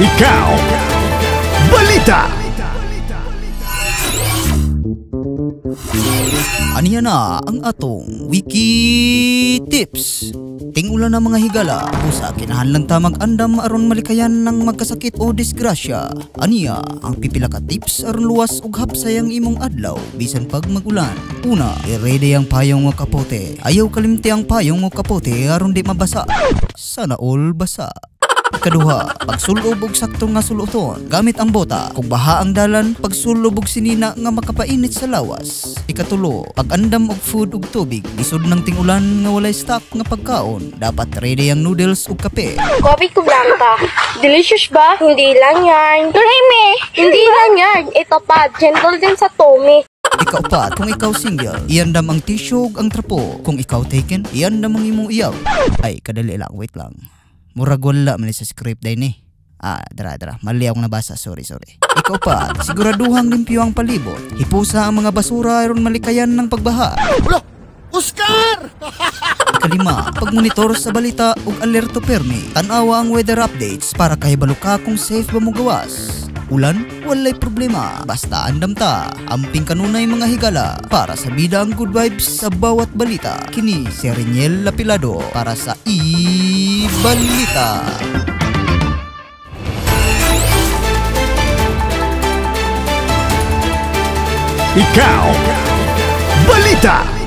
Ikaw, Balita! Aniya na ang atong Wiki Tips. Ting-ulan na, mga higala, usa kinahanglan ta mag-andam aron malikayan ng magkasakit o disgrasya. Aniya ang pipila ka tips aron luwas ug hapsay ang imong adlaw bisan pag mag-ulan. Una, i-ready ang payong o kapote. Ayaw kalimti ang payong o kapote aron di mabasa. Sana all basa. Ikaduha, pagsulob og sakto nga suluton gamit ang bota. Kung baha ang dalan, pagsulob og sinina nga makapainit sa lawas. Ikatulo, pag-andam og food ug tubig. Lisod ng ting-ulan nga walay stock nga pagkaon. Dapat ready ang noodles ug kape. Coffee ko blanca. Delicious ba? Hindi lang yan. Creamy! Hindi lang yan. Ito pa, gentle din sa tummy. Ikaupat, kung ikaw single, iandam ang tissue ug ang trapo. Kung ikaw taken, iandam ang imong iyaw. Ay, kadali lang, wait lang. Murag wala man ni sa script day ni. Ah, dara dara. Mali akong nabasa. Sorry, sorry. Ikaupat, siguraduhang limpyo ang palibot. Hipusa ang mga basura aron malikayan ng pagbaha. Oscar! Ikalima, pagmonitor sa balita ug alerto permi. Tan-awa ang weather updates para kahibalo ka kung safe ba mo gawas. Ulan, walay problema. Basta andam ta. Amping kanunay, mga higala, para sa bida ang good vibes sa bawat balita. Kini si Reniel Lapilado para sa E-Balita. Ikaw, Balita!